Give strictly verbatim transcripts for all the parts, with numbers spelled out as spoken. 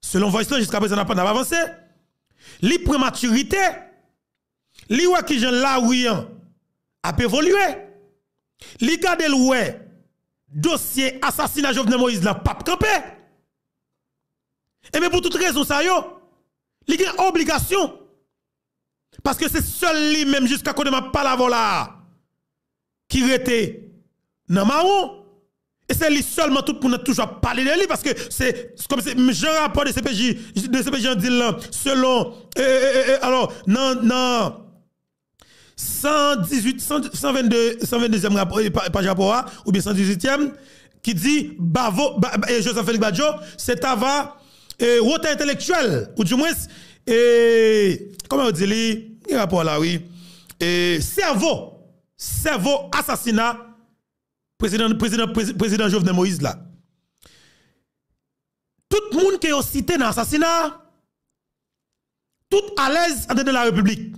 Selon Voice lan, jiska prezan n ap, n ap avanse. Li pran matirite, li wè kijan lari an ap evolye, li gade l wè dosye asasina Jovenel Moïse la p ap kanpe. Ebyen, pou tout rezon sa yo, li gen obligasyon, paske se sèl li menm jiska kote m ap pale avè w la a, ki rete nan mawon. E se li sèlman tout moun nan toujou ap pale de li, paske se, se kòm se jan rapò de C P J, de C P J an di l lan, selon, e, e, e, e, alò, nan, nan san dizuit, san, san vennde, san venndezyèm rapò, e, pa- paj rapò a, oubyen san dizuityèm, ki di, Bavo, ba, ba- e, Joseph Félix Badio, se t ava, e, wotè entelektyèl, oudimwens, e, kòman yo di li, gen rapò a la, wi, e, sèvo, sèvo asasina prezidan, prezidan, prezi- prezidan Jovenel Moïse la. Tout moun ke yo site nan asasina a, tout alèz andedan la repiblik.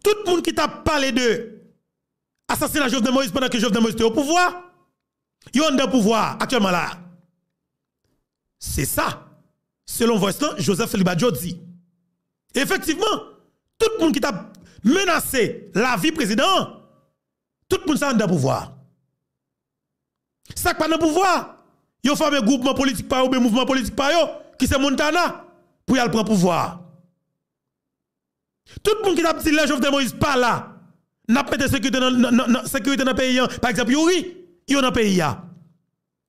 Tout moun ki t ap pale de asasina Jovenel Moïse pandan ke Jovenel Moïse te o pouvwa, yo anndan pouvwa a aktyèlman la a. Se sa, selon Voice lan, Joseph Félix Badio di. Efektivman, tout moun ki t ap menase lavi prezidan an, tout moun sa anndan pouvwa a. Sa k pa nan pouvwa a, yo fòme gwoupman politik pa yo oubyen mouvman politik pa yo, ki se Montana, pou y al pran pouvwa a. Tout moun ki t ap di lè Jovenel Moïse pa la, n ap mete sekirite nan, nan, nan, nan, sekirite nan peyi an, pa egzanp, Youri, yo nan peyi a.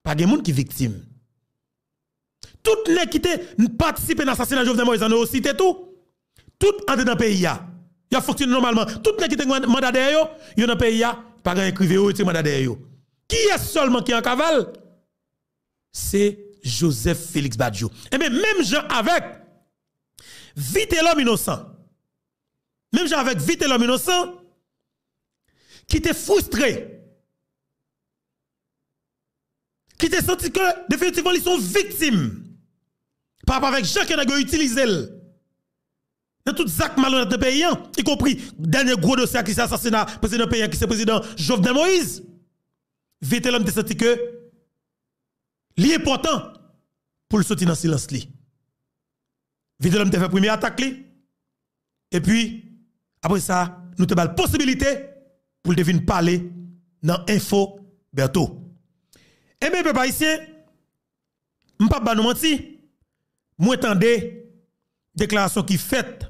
Pa gen moun ki viktim. Tout nèg ki te patisipe nan asasina Jovenel Moïse la, nou yo site tou. Tout andedan peyi a. Y ap fonksyone nòmalman. Tout nèg ki te gen manda dèyè yo, yo nan peyi a. Pa gen anyen k rive yo, yo retire manda dèyè yo. Kiyès sèlman ki an kaval? Se Joseph Félix Badio. Ebyen, menm jan avèk Vitelhomme Innocent. Menm jan avèk Vitelhomme Innocent, ki te fristre, ki te santi ke definitivman li se yon viktim pa rapò avèk jan ke nèg yo itilize l nan tout zak malonèt nan peyi an, ikonpri dènye gwo dosye a ki se asasina prezidan peyi an, ki se prezidan Jovenel Moïse. Vitelhomme te santi ke li enpòtan pou l soti nan silans li. Vitelhomme te fè premye atak li. Epi, apre sa, nou te ba l posibilite pou l te vin pale nan Enfo Bertho. Ebyen, pèp ayisyen, m p ap ba nou manti, mwen tande deklarasyon ki fèt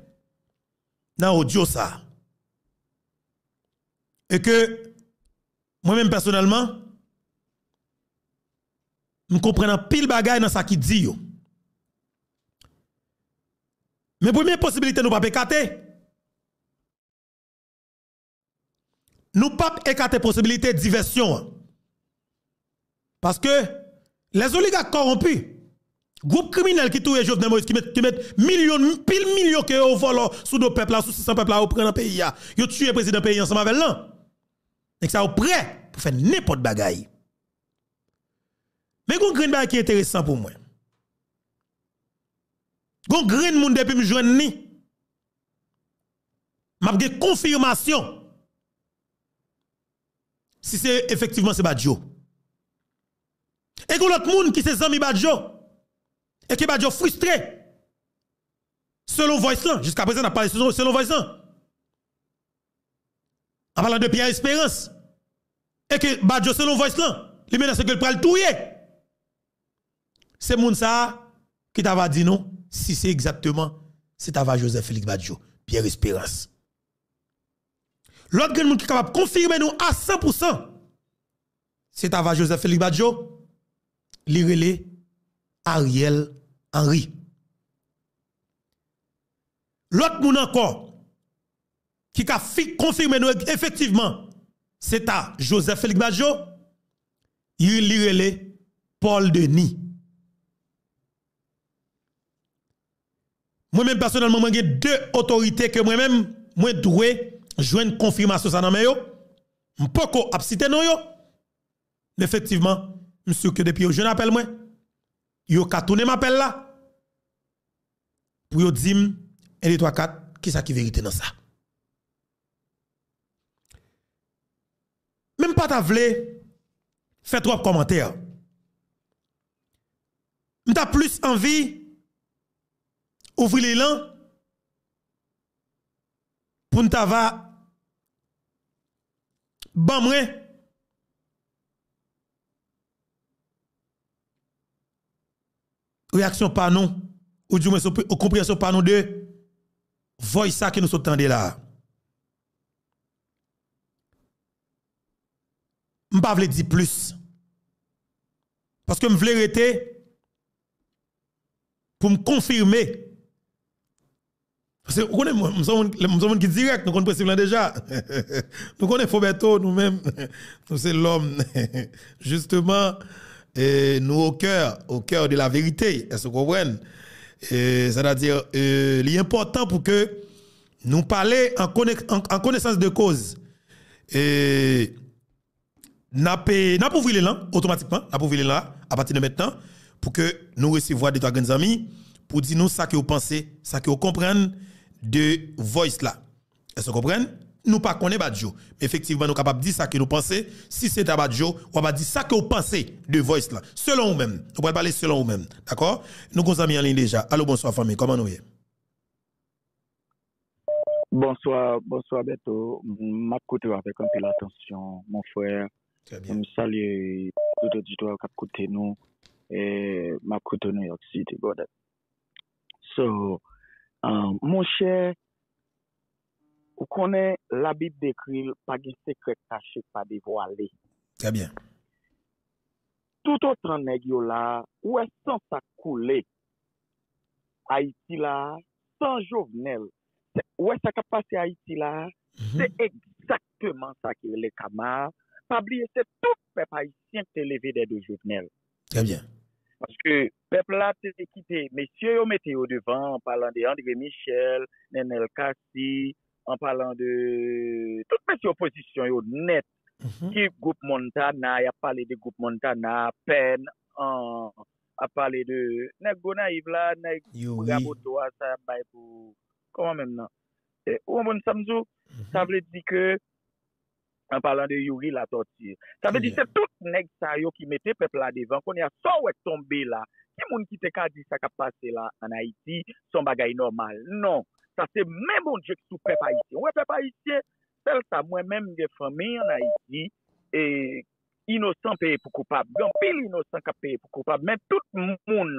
nan odyo sa a. E ke mwen menm pèsonèlman, m konprann anpil bagay nan sa ki di yo. Men premye posibilite nou p ap ekate, nou p ap ekate posibilite divèsyon an. Paske les oligarques corrompus, gwoup kriminèl ki touye Jovenel Moïse, ki met, ki met milyon, pil milyon ke yo vòlò sou do pèp la, sou san pèp la, yo pran nan peyi a, yo tiye prezidan peyi ansanm avè l lan. Nèg sa yo prè pou fè nenpòt bagay. Men gon grenn bagay ki enteresan pou mwen. Gon grenn moun depi m jwenn li, m ap gen konfimasyon si se efektivman se Badio. E gon lòt moun ki se zanmi Badio, e ke Badio fristre, selon Voice lan, jiska prezan n ap pale selon, selon Voice lan. An palan de Pierre Espérance, e ke Badio, selon Voice lan, li menase ke l pral touye. Se moun sa a ki ta va di nou si se egzakteman se ta va Joseph Félix Badio, Pierre Espérance. Lòt grenn moun ki kapab konfime nou a san pou san se ta va Joseph Félix Badio, li rele Ariel Henry. Lòt moun ankò ki ka fi- konfime nou efektivman se ta Joseph Félix Badio, li, li rele Paul Denis. Mwen menm pèsonèlman, mwen gen de otorite ke mwen menm, mwen dwe jwenn konfimasyon sa nan men yo. M poko ap site non yo, men efektivman, m si ke depi yo jwenn apèl mwen, yo ka tounen m apèl la pou yo di m, en, de, twa, kat, kisa ki verite nan sa. Men m pa ta vle fè twòp kòmantè. M ta plis anvi ouvri li lan pou n ta va ban mwen reyaksyon pa nou, oudimwens opi- konpreyansyon pa nou de voice sa ke nou sot tande la a. M pa vle di plis. Paske m vle rete pou m konfime. Paske ou konnen, mwen, m se yon moun, m se yon moun ki dirèk, nou konn prensip lan deja. Nou konnen Fobeto, nou menm, nou se lòm. Jisteman, e, nou au cœur, au cœur de la vérité. Èske w konprann? E, sètadi, e, li enpòtan pou ke nou pale an, konek- an, an konesans de koz. E, n ap, e, n ap ouvri li lan, otomatikman, n ap ouvri li lan, apati de mentnan, pou ke nou resevwa de twa grenn zanmi, pou di nou sa ke yo panse, sa ke yo konprann de voice la. Èske w konprann? Nou pa konnen Badjo. Men efektivman, nou kapab di sa ke nou panse. Si se ta Badjo, w ap di sa ke w panse de voice la. Selon ou menm. Nou pral pale selon ou menm. Dakò? Nou gon zanmi an liy deja. Alo, bonswa, fanmi. Kòman nou ye? Bonswa, bonswa, Bèto. M ap koute w avèk anpil atansyon, mon frè. Trè byen. M salye tout oditè k ap koute nou. E m ap koute w New York City, brother. So, um, monchè, ou konnen Labib dekri l, pa gen sekrè k kache k pa devwale. Trè byen. Toutotan nèg yo la, ou wè san sa k koule Ayiti la, san Jovenel. Se- Ou wè sa k ap pase Ayiti la, se egzakteman sa ki rele kama a. Pa bliye, se tout pèp ayisyen ki te leve dèyè do Jovenel. Trè byen. Paske pèp la te kite mesye yo mete yo devan, an palan de André Michel, Nenel Cassy, an palan de tout mesye opozisyon yo nèt, ki gwoup Montana, y ap pale de gwoup Montana, Pèn, an, ap pale de nèg Gonayiv la, nèg Youri. Raboto a, sa y ap bay pou, kòman menm nan? E, ou konprann sa m di w? Sa vle di ke, an palan de Youri Latortue, sa vle di se tout nèg sa yo ki mete pèp la devan. Kounye a, sa w wè k tonbe la, ki moun ki te ka di sa k ap pase la ann Ayiti, se yon bagay nòmal? Non. Sa se men Bondye ki sou pèp ayisyen. Ou wè pèp ayisyen, sèl sa, mwen menm, m gen fanmi ann Ayiti, e inosan peye pou koupab. Gen anpil inosan k ap peye pou koupab, men tout moun,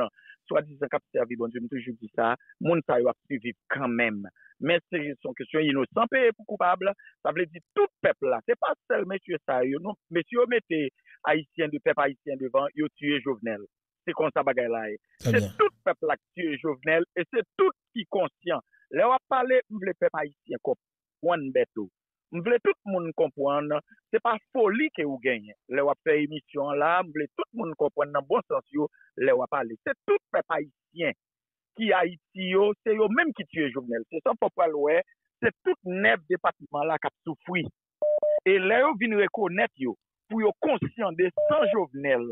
swadizan k ap sèvi Bondye, m toujou di sa, moun sa yo ap siviv kanmenm. Men se jis yon kesyon inosan peye pou koupab, sa vle di tout pèp la. Se pa sèl mesye sa yo, non. Mesye yo mete ayisyen de pèp ayisyen devan, yo tiye Jovenel. Se konsa bagay la ye. Se tout pèp la k tiye Jovenel, e se tout ki konsyan. Lè w ap pale, m vle pèp ayisyen konprann, Bèto. M vle tout moun konprann, se pa foli ke ou genyen. Lè w ap fè emisyon an la, m vle tout moun konprann nan bon sans yo, lè w ap pale. Se tout pèp ayisyen ki Ayiti yo, se yo menm ki tiye Jovenel. Se sa w fè w pral wè, se tout nèf depatman la k ap soufri. E lè yo vin rekonèt yo, pou yo konsyan de san Jovenel,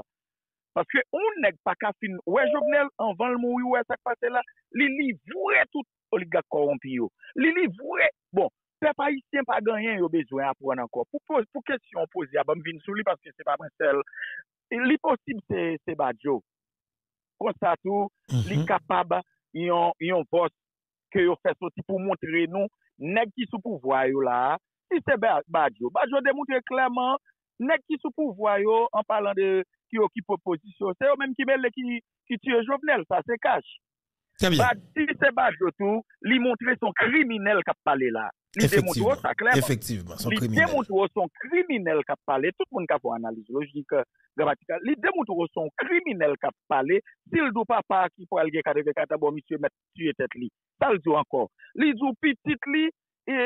paske yon nèg pa ka fin wè Jovenel anvan l mouri, ou wè sa k pase la, li livre tout oligak kòwonpi yo. Li livre, bon, pèp ayisyen pa gen anyen yo bezwen aprann ankò. Pou, pou, pou kesyon w poze a, ban m vin sou li, paske se pa mwen sèl. Li posib se, se Badjo. Konsa tou, li kapab yon, yon vòs ke yo fè soti pou montre nou nèg ki sou pouvwa yo la a, si se Ba- Badjo. Badjo demontre klèman, nèg ki sou pouvwa yo, an palan de ki okipe opozisyon, se yo menm ki mele ki, ki tiye Jovenel, sa se kach. Trè byen. Ba- si se Badjo tou, li montre se yon kriminèl k ap pale la. Li demontre w sa klèman. Efektivman, se yon kriminèl. Li demontre w se yon kriminèl k ap pale. Tout moun ka fè yon analiz lojik, gramatikal. Li demontre w se yon kriminèl k ap pale. Si l di w papa ki pral gen katrevenkat an, bon, misye mèt tiye tèt li. Sa l di w ankò? Li di w pitit li, e,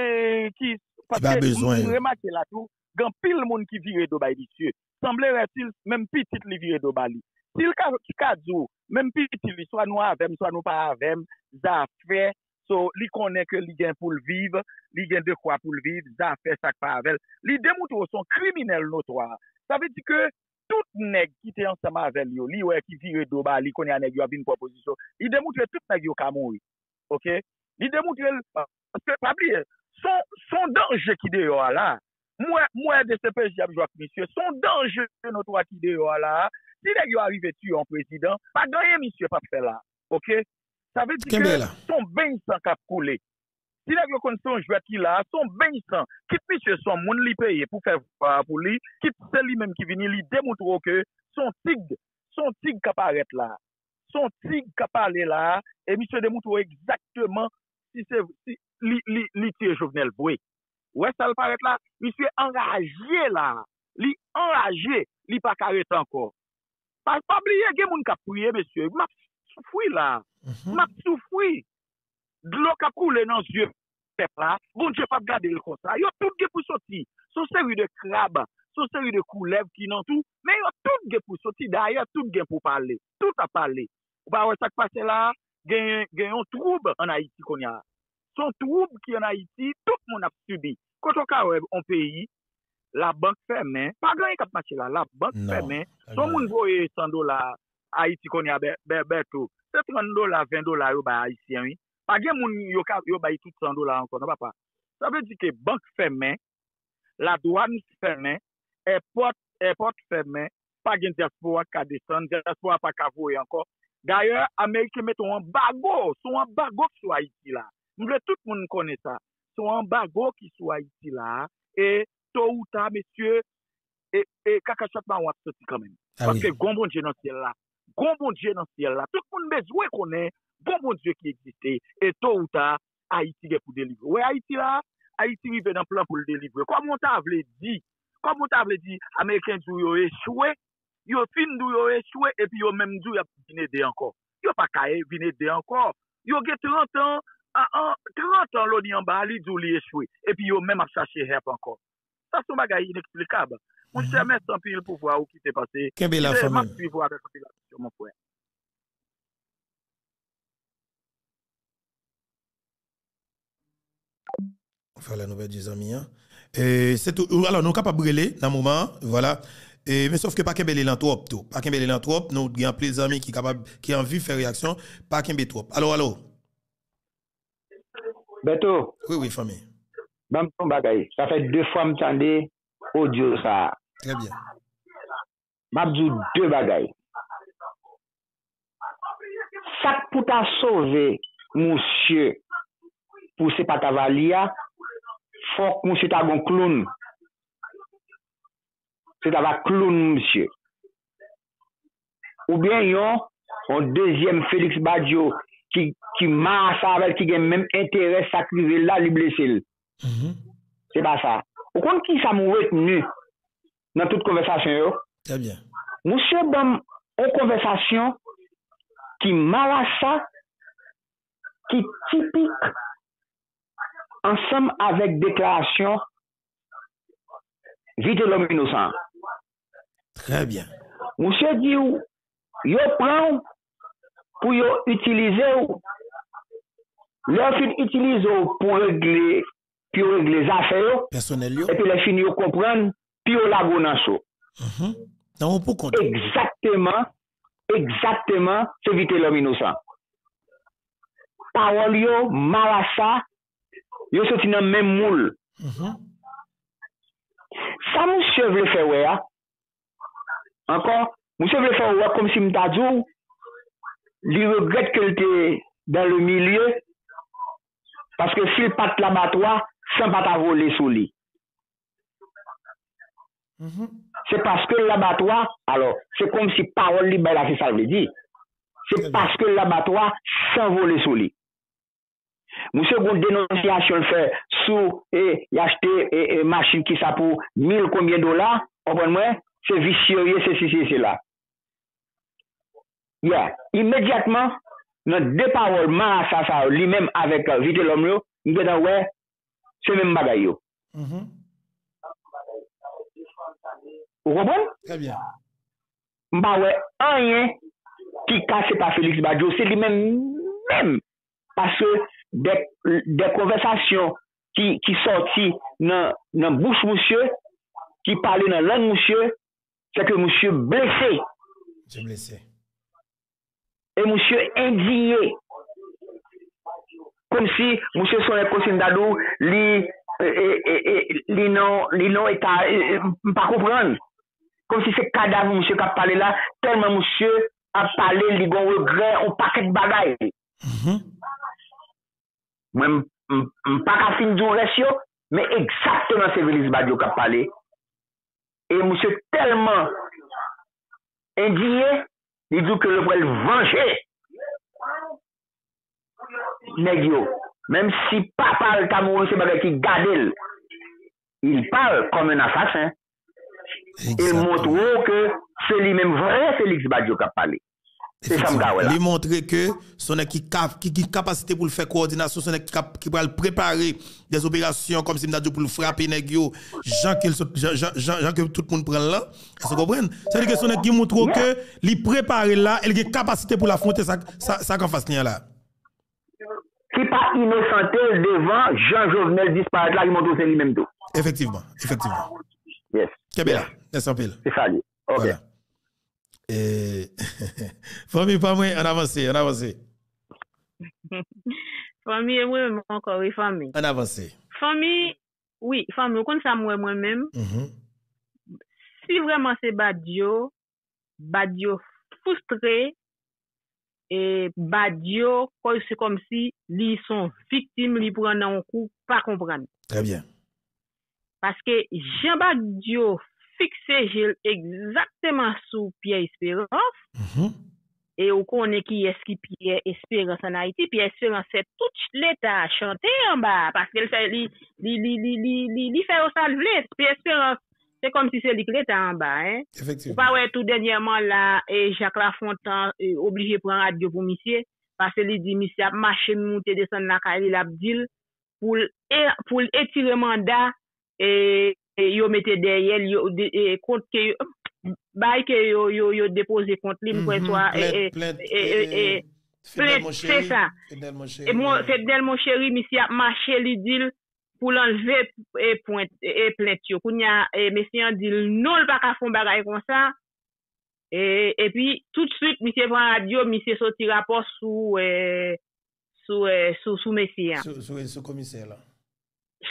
ki, paske m remake la tou, gen anpil moun ki vire do bay misye. Sanble rètil, menm pitit li vire do ba li. Si l ka, ki ka di w, menm pitit li, swa nou avè m, swa nou pa avè m, zafè, so, li konnen ke li gen pou l viv, li gen dekwa pou l viv, zafè sa k pa avè l. Li demontre w se yon kriminèl notwa. Sa vle di ke tout nèg ki te ansanm avè l yo, li wè ki vire do ba li, kounye a nèg yo ap vin pran pozisyon. Li demontre tout nèg yo ka mouri. Oke? Li demontre l, paske pa bliye, se yon, se yon danje ki deyò a la. M wè, m wè D C P J ap jwe ak misye. Se yon danje notwa ki deyò a la a. Si nèg yo arive tiye yon prezidan, pa gen anyen misye p ap fè la. Oke? Sa vle di ke se yon beny san k ap koule. Si nèg yo konn se yon jwèt li la, se yon beny san. Kit misye se yon moun li peye pou fè vwa a pou li, kit se li menm ki vini, li demontre w ke se yon tig, se yon tig k ap parèt la. Se yon tig k ap pale la, e misye demontre w egzakteman si se si li, li, li tiye Jovenel vre. Ou wè sa l parèt la? Misye anraje la. Li anraje, li pa ka ret ankò. Pa, pa bliye, gen moun k ap priye, mesye. M ap soufri la. M ap soufri. Dlo k ap koule nan zye pèp la, Bondye p ap gade l konsa. Yo tout gen pou soti. Se yon seri de krab, se yon seri de koulèv ki nan tou, men yo tout gen pou soti. Dayè, tout gen pou pale. Tout ap pale. Ou pa wè sa k pase la a? Gen, gen yon twoub ann Ayiti kounye a. Se yon twoub ki ann Ayiti, tout moun ap sibi. Kote w ka wè yon peyi, labank fèmen, pa gen anyen k ap mache la, labank fèmen, se yon moun voye san dola Ayiti kounye a, Bè-, Bè-, Bèto. Se trant dola, ven dola yo bay Ayisyen, wi. Pa gen moun yo ka, yo bay tout san dola ankò, non, papa. Sa vle di ke bank fèmen, ladwàn fèmen, èpòt, èpòt fèmen, pa gen dyaspora k ka desann, dyaspora pa ka voye ankò. Dayè, Ameriken mete yon anbago, se yon anbago k sou Ayiti la. M vle tout moun konnen sa. Se yon anbago ki sou Ayiti la, e to ou ta, mesye, e, e kaka chat mawon ap soti kanmenm. Paske gon Bondye nan syèl la. Gon Bondye nan syèl la. Tout moun bezwen konnen gon Bondye ki egziste. E to ou ta, Ayiti gen pou delivre. Ou wè Ayiti la, Ayiti rive nan plan pou l delivre. Kòman w ta vle di, kòman w ta vle di, Ameriken di w yo echwe, yo fin di w yo echwe, epi yo menm di w y ap vin ede ankò. Yo pa ka e-, vin ede ankò. Yo gen trant an, an, an, trant an Loni anba a, li di w li echwe, epi yo menm ap chache help ankò. Sa se yon bagay ineksplikab. Monchè, mèsi anpil pou vwa ou ki te pase. Kenbe la, fanmi m. M ap swiv ou avèk anpil atansyon, mon frè. Fè lè nou pèdi zanmi an. E, se tou, alò, nou kapab rele nan moman an, vwala. E, men sòf ke pa kenbe li lan twòp tou. Pa kenbe li lan twòp, nou gen anpil zanmi ki kapab, ki anvi fè reyaksyon, pa kenbe twòp. Alo, alo. Bèto. Wi, wi, fanmi. Ban m di yon bagay. Sa fè de fwa m tande odyo sa a. Trè byen. M ap di w de bagay. Sa k pou ta sove misye pou se pa ta va li a, fòk misye ta gon kloun. Se ta va kloun misye. Oubyen yon, yon dezyèm Félix Badio ki, ki marasa avè l, ki gen menm enterè sa k rive l la, li blese l. Se pa sa. Ou konn ki sa m retni nan tout konvèsasyon yo? Trè byen. Misye ban m yon konvèsasyon ki marasa, ki tipik, ansanm avèk deklarasyon Vitelòm Inosan an. Trè byen. Misye di w, yo pran w pou yo itilize w. Lè yo fin itilize w pou regle, pou yo regle zafè yo, pèsonèl yo, epi lè fini yo konprann, pou yo lage w nan cho. Mhm. Nan yon poukont. Egzakteman, egzakteman, se Vitelòm Inosan. Pawòl yo, marasa, yo soti nan menm moul. Mhm. Sa misye vle fè wè a, ankò, misye vle fè wè kòmsi m ta di w, li regrèt ke l te dans le milieu, paske si l pa t labatwa, san pa ta vole sou li. Mhm. Se paske l labatwa, alò, se kòmsi pawòl li bay la, se sa l vle di. Se paske l labatwa, san vole sou li. Misye gon denonsyasyon l fè sou, e, y achte, e, e, machin kisa pou mil konbyen dola, konprann mwen, se visye yo ye, se sesi, se sela. Ya, imedyatman, nan de pawòl marasa sa yo, li menm avèk, e, Vitelòm yo, m gentan wè, se menm bagay yo. Mhm. Ou konprann? Trè byen. M pa wè anyen ki ka se pa Félix Badio, se li menm, menm. Paske de, de konvèsasyon ki, ki sòti nan, nan bouch misye, ki pale nan lang misye, se ke misye blese. Misye blese. E misye endiye. Kòmsi misye se yon nèg kòmsi m ta di w, li, e, e, e, e, li nan, li nan eta, e, e, m pa konprann. kòmsi se kadav misye k ap pale la, tèlman misye ap pale, li gen regrè, yon pakèt bagay. Mwen, m, m, m pa ka fin di w rès yo, men egzakteman se Félix Badio k ap pale. E misye tèlman endiye, li di ke l pral vanje nèg yo. Menm si papa l ta mouri, se bagay ki gade l. Il parle comme un assassin. E l montre w ke se li menm vrè Félix Badio k ap pale. Se sa m ka wè la. Li montre ke se yon nèg ki ka, ki gen kapasite pou l fè kowòdinasyon, se yon nèg ki ka, ki pral prepare dèzoperasyon kòmsi m ta di w pou l frape nèg yo jan ke l sot, jan, jan, jan, jan ke tout moun pran l lan. Èske w konprann? Sa vle di ke se yon nèg ki montre w ke li prepare l la e l gen kapasite pou l afwonte sa, sa, sa k anfas li an la. Ki pa inosante l devan jan Jovenel disparèt la, li montre w se li menm tou. Efektivman, efektivman. Yes. Kenbe la. Mèsi anpil. Se sa li. Ok. Vwala. E, fanmi pa mwen, ann avanse, ann avanse. Fanmi e mwen menm ankò, wi, fanmi. Ann avanse. Fanmi, wi, fanmi, ou konn sa m wè mwen menm? Si vrèman se Badio, Badio fristre, e Badio, kòm se kòmsi li se yon viktim, li pran nan yon kou, pa konprann. Trè byen. Paske jan Badio fikse je l egzakteman sou Pierre Espérance, e ou konnen kiyès ki Pierre Espérance ann Ayiti, Pierre Espérance fè tout Leta a chante anba a, paske l fè, li, li, li, li, li, li, li fè yo sa l vle. Pierre Espérance, se kòmsi se li k Leta anba, en. Ou pa wè tou dènyèman la, e Jacques Lafontant, e, oblije pran radyo pou misye, paske li di misye ap mache moute desann lakay li, l ap di l pou l e, pou l etire manda, e, e yo mete dèyè l, yo, de, e, kont ke yo, bay ke yo, yo, yo depoze kont li, m kwè swa, e, e, plent, e, e, e, Fednel plent, se Monchéry, sa. Fednel Monchéry, e, Mo-, wi. Fednel Monchéry, misye ap mache, li di l pou l anlve, e, pwent, e, e, plent yo. Kounye a, e, mesye an di l non, l pa ka fè yon bagay konsa. E, epi, toutswit, misye pran radyo, misye soti rapò sou, e, sou, e, sou, sou mesye a. Sou, sou, sou komisè la.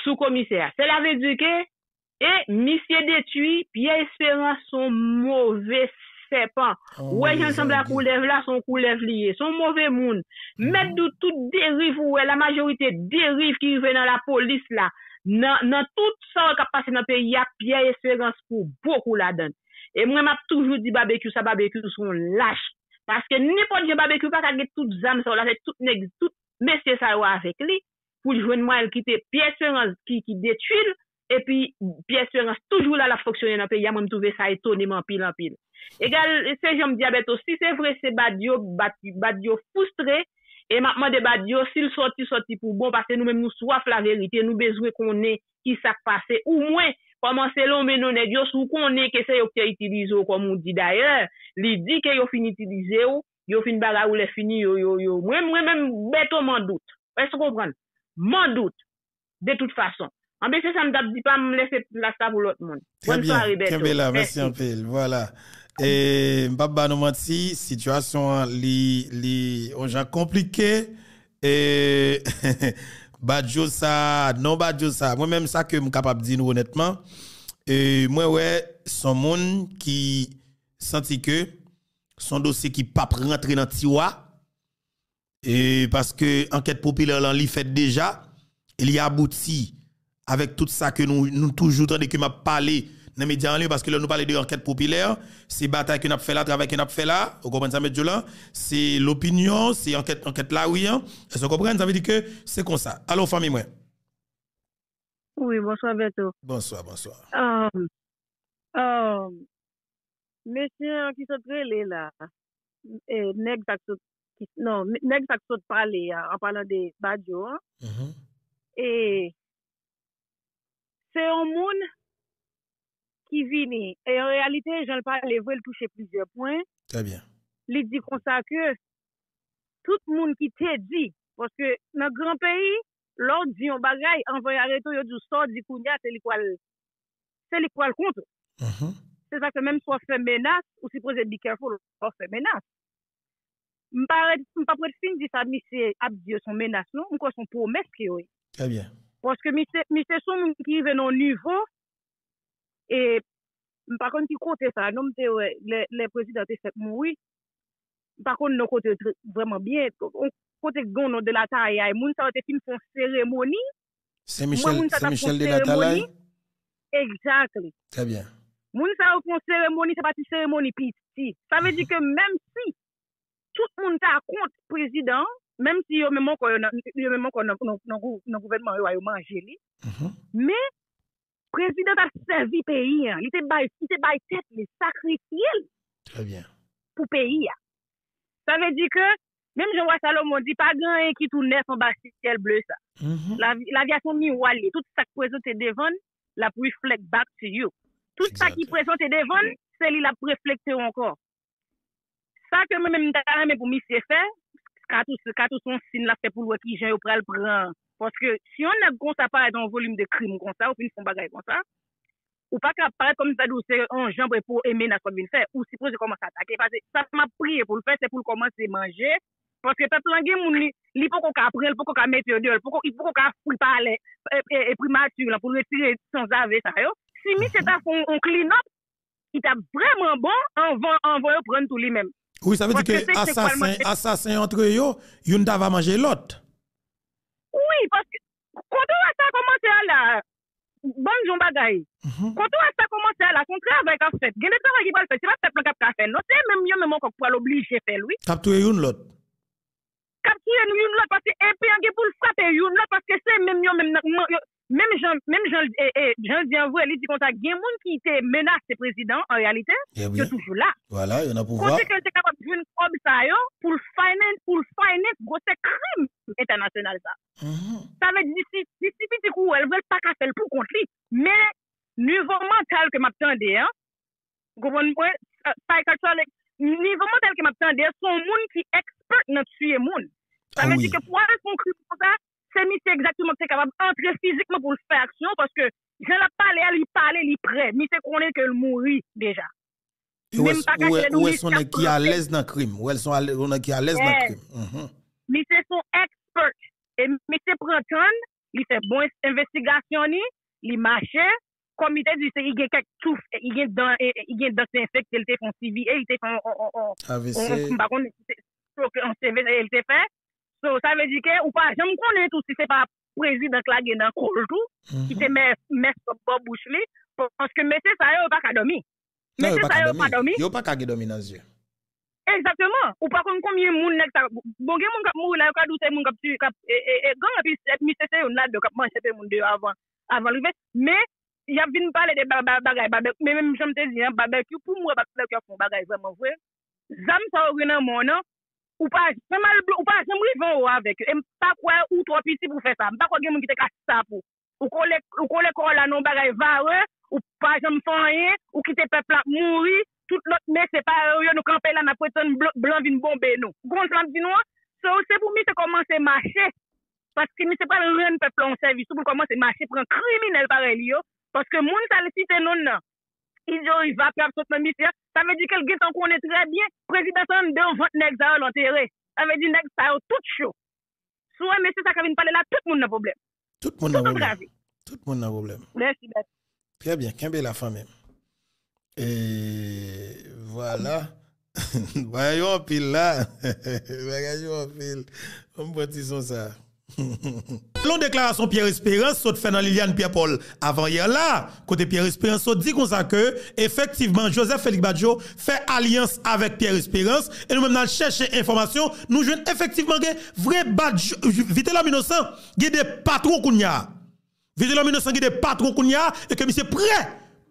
Sou komisè a. Sela vle di ke, e misye detwi, Pierre Espérance se yon move sèpan. Ou wè jan l sanble ak koulèv la, se yon koulèv li ye. Se yon move moun. Mèt di w tout deriv ou wè, la majorite deriv ki rive nan lapolis la, nan, nan tout sa w wè k ap pase nan peyi a, Pierre Espérance pou bokou ladan l. E mwen, m ap toujou di Babekyou sa, Babekyou se yon lach. Paske nenpòt jan Babekyou pa ka gen tout zam sa yo la, avèk tout nèg, tout mesye sa yo avèk li, pou l jwenn mwayen l kite Pierre Espérance ki, ki detwi l, epi Pierre Espérance toujou la, l ap fonksyone nan peyi a, mwen, m twouve sa etone m anpil, anpil. Egal, se jan m di a Bèto, si se vre se Badio, Bad-, Badio fristre, e m ap mande Badio, si l sòti, sòti pou bon, paske nou menm nou swaf laverite, nou bezwen konnen ki sa k pase. Omwen, kòmanse lonmen non nèg yo, si w konnen ke se yo ki te itilize w, kòm ou di dayè, li di ke yo fin itilize w, yo fin bagay ou, lè fini, yo, yo, yo. Mwen, mwen menm, Bèto, m an dout. Èske w konprann? M an dout, de tout fason. Anben, se sa m t ap di, pa m lese plas la pou lòt moun. Bòn sware, Bèto. Kenbe la, mèsi anpil. Vwala. E, m p ap ba nou manti, sitiyasyon an, li, li, yon jan konplike. E, Badio sa, non Badio sa. Mwen menm, sa ke m kapab di nou onètman, e, mwen wè, se yon moun ki santi ke se yon dosye ki p ap rantre nan tiwa. E paske ankèt popilè lan, li fèt deja, e li abouti avèk tout sa ke nou, nou toujou tande ke m ap pale nan medya an liy, paske lè nou pale de ankèt popilè, se batay ke n ap fè la, travay ke n ap fè la, ou konprann sa m ap di w la, se lopinyon, se ankèt, ankèt lari an, èske w konprann? Sa vle di ke se konsa. Alo, fanmi mwen. Wi, bonswa, Bèto. Bonswa, bonswa. Um, um, mesye an ki sot rele la, e, nèg sa k sot, ki, non, nèg sa k sot pale a, an palan de Badio an, e, se yon moun ki vini, e an reyalite, jan l pale vre, l touche plizyè pwen. Trè byen. Li di konsa ke tout moun ki te di, paske nan gran peyi, lè w di yon bagay, anvan y arete w, yo di w sa w di kounye a, se li k pral, se li k pral kont ou. Se sa k fè menm si w ap fè menas, ou sipoze be careful lè w ap fè menas. M pa ret, m p ap ret fin di sa misye ap di yo se yon menas, non. M kwè se yon pwomès ke yo ye. Trè byen. Paske misye, misye se yon moun ki rive nan yon nivo, e M pa konn ki kote sa non m te wè lè, lè prezidan te fèk mouri. M pa konn non kote yo te vrèman byen. Yon kote gen yon non de la Tayay. Moun sa yo te fin fè yon seremoni. Mwen, Sen Michel, moun sa t ap fè yon seremoni. Exactly. Trè byen. Moun sa yo fè yon seremoni, se pa ti seremoni piti. Sa vle di ke menm si tout moun ta kont prezidan, menm si yo menm ankò yo nan, yo menm ankò nan, nan, nan gou- nan gouvènman yo a, yo manje li. Men, prezidan t ap sèvi peyi an. Li te bay, li te bay tèt li, sakrifye l Trè byen. Pou peyi a. Sa vle di ke, menm jan wa Salomon di, pa gen anyen ki tou nèf anba syèl ble sa. Lavi, lavi a se yon miwa l ye. Tout sa k prezante devan l, l ap reflect back to you. Tout sa ki prezante devan l, se li l ap reflekte w ankò. Sa ke mwen menm m ta renmen pou misye fè, ka tou, ka tou se yon siy l ap fè pou l wè kijan yo pral pran. Paske si yon nèg konsa parèt an volim de krim konsa, ou fin fè yon bagay konsa, ou pa ka parèt kòmsi sa di w se yon jan pou e menas w ap vin fè. Ou sipoze kòmanse atake. Paske sa m ap priye pou l fè, se pou l kòmanse manje. Paske pèp lan gen moun li, li poko ka pran, li poko ka mete yo deyò, li poko, li poko ka fwi palè e, e, e primati lan pou l retire sanzave sa yo. Si misye ta fè yon, yon clean up, li t ap vrèman bon anvan, anvan yo pran tou li menm. Wi, sa vle di ke asasen, asasen antre yo, youn ta va manje lòt. Wi, paske kote w sa kòmanse a la, ban m di yon bagay. Kote w sa kòmanse a la, se yon travay k ap fèt. Gen de travay ki pral fèt, se pa pèp lan k ap ka fè l non, se menm yo menm ankò k pral oblije fè l wi. K ap touye youn lòt. K ap touye nou youn lòt, paske epe an gen pou l frape youn lòt, paske se menm yo menm nan, menm jan, menm jan, e, e, jan l di an vre, li di konsa, gen moun ki te menase prezidan an reyalite, yo toujou la. Vwala, yo nan pouvwa. Kote ke l te kapab jwenn kòb sa yo pou l finance, pou l finance gwosè krim entènasyonal sa. Sa vle di, si, si, si piti kou wè l vre, l pa ka fè l pou kont li. Men, nivo mantal ke m ap tande an, ou konprann mwen, psychiatric, nivo mantal ke m ap tande, se yon moun ki expert nan tiye moun. Sa vle di ke pou al fè yon krim konsa, se misye egzakteman ki te kapab antre fizikman pou l fè aksyon, paske jan l ap pale a, li pale, li prè. Misye konnen ke l mouri deja. Ou wè, ou wè, ou wè se yon nèg ki alèz nan krim. Ou wè se yon nèg ki alèz nan krim. Misye se yon expert. E misye pran tan l, li fè bon envestigasyon li, li mache, kòm li te di, se, li gen kèk touf, li gen dan, li gen dan ki enfekte, li te fè yon C V A, li te fè yon, yon, yon, yon, m pa konn, se, se, se, se, li te fè. So, sa vle di ke ou pa janm konnen tou si se pa prezidan k lage nan kò l tou, ki te mè, mè sòp bò bouch li, paske mesye sa yo, yo pa ka dòmi. Mesye sa yo pa dòmi. Yo pa ka gen dòmi nan zye. Egzakteman. Ou pa konn konbyen moun nèg sa. Bon, gen moun k ap mouri la, yo ka di w se moun k ap tiye, k ap, e, e, e, gang, epi misye se youn ladan k ap manje pe moun deyò avan, avan l rive. Men, y ap vin pale de bagay babèkyou. Men menm jan m te di an, babèkyou, pou m wè babèkyou ap fè yon bagay vrèman vre, zam sa yo gen nan men w nan, ou pa janm al, ou pa janm rive anwo avèk yo. E m pa kwè ou twò piti pou fè sa. M pa kwè gen moun ki te ka stop ou. Ou kole, ou kole kò w la nan yon bagay vare, ou pa janm fè anyen, ou kite pèp la ap mouri, tout lòt mesye parèy ou yo, nou kanpe la, n ap retann blan vin bonbe nou. Ou konprann sa m ap di nou an? So, se pou misye kòmanse mache. Paske misye pral rann pèp la yon sèvis tou pou l kòmanse mache pran kriminèl parèy li yo. Paske moun sa l site non l nan, Izo Iva, k ap sot nan misye, sa vle di ke l gentan konnen trè byen, prezidan sa anndan vant nèg sa yo l antere. Sa vle di nèg sa yo tout cho. Si w wè mesye sa k ap vin pale la, tout moun nan pwoblèm. Tout moun nan pwoblèm. Tout moun nan pwoblèm. Mèsi, mèsi. Trè byen, kenbe la fanmi m. E vwala. Bagay yo anpil la. Bagay yo anpil. Ban m pran ti son sa. Selon deklarasyon Pierre Espérance sot fè nan Liliane Pierre Paul avanyè la, kote Pierre Espérance sot di konsa ke efektivman Joseph Félix Badio fè alyans avèk Pierre Espérance, e nou menm n al chèche enfòmasyon, nou jwenn efektivman gen vre Badio, Vitelhomme Innocent gen de patwon kounye a. Vitelhomme Innocent gen de patwon kounye a, e ke misye prè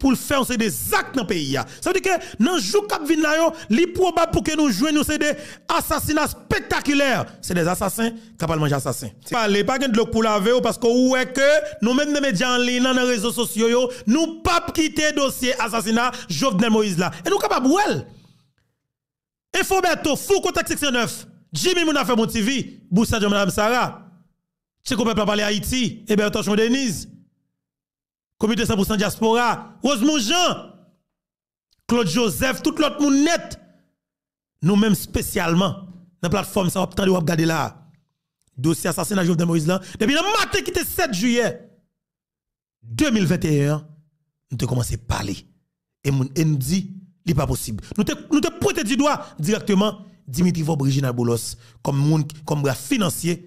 pou l fè yon seri de zak nan peyi a. Sa vle di ke nan jou k ap vin la yo, li pwobab pou ke nou jwenn yon seri de asasina spektakilè. Se de asasen k ap al manje asasen. Pale, pa gen dlo k pou lave w, paske ou wè ke nou menm nan medya an liy lan, nan rezo sosyo yo, nou p ap kite dosye asasina Jovenel Moïse la. E nou kapab wè l. Enfo Bèto, Fouco Tech six cent neuf, Jimmy Moun Afè Bon T V, Boussa John Madam Sara, Tcheko Pèp la Pale Ayiti, Eber Torchon Denise, Komite san pou san Dyaspora, Rosemond Jean, Claude Joseph, tout lòt moun nèt. Nou menm espesyalman, nan platfòm sa w ap tande, w ap gade la a, dosye asasina Jovenel Moïse lan, depi nan maten ki te sèt jiyè de mil venteyen an, nou te kòmanse pale. E moun, e n di, li pa posib. Nou te, nou te pwente di dwa dirèkteman Dimitri Vorbe, Reginald Boulos, kòm moun, kòm bra finansye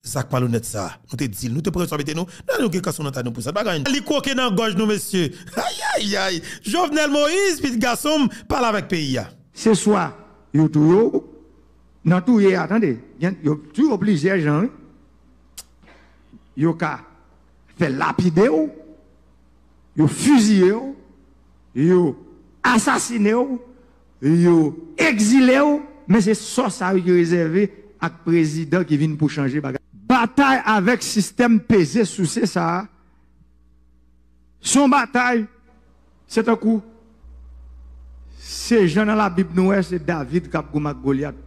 zak malonèt sa a. Nou te di l, nou te pran responsablite nou, nou gen kanson nan ta nou pou sa. Bagay, li kwoke nan gòj nou, mesye. Ay, ay, ay. Jovenel Moïse, pitit gason m, pale avèk peyi a. Se swa yo touye w, nan touye a, tande, gen, yo touye w plizyè jan, wi. Yo ka fè lapide w, yo fiziye w, yo asasine w, yo egzile w, men se sò sa yo ki rezève ak prezidan ki vin pou chanje bagay. Batay avèk sistèm peze souse sa a, se yon batay, se tankou, se jan nan Labib nou wè, se David k ap goumen ak Golyat.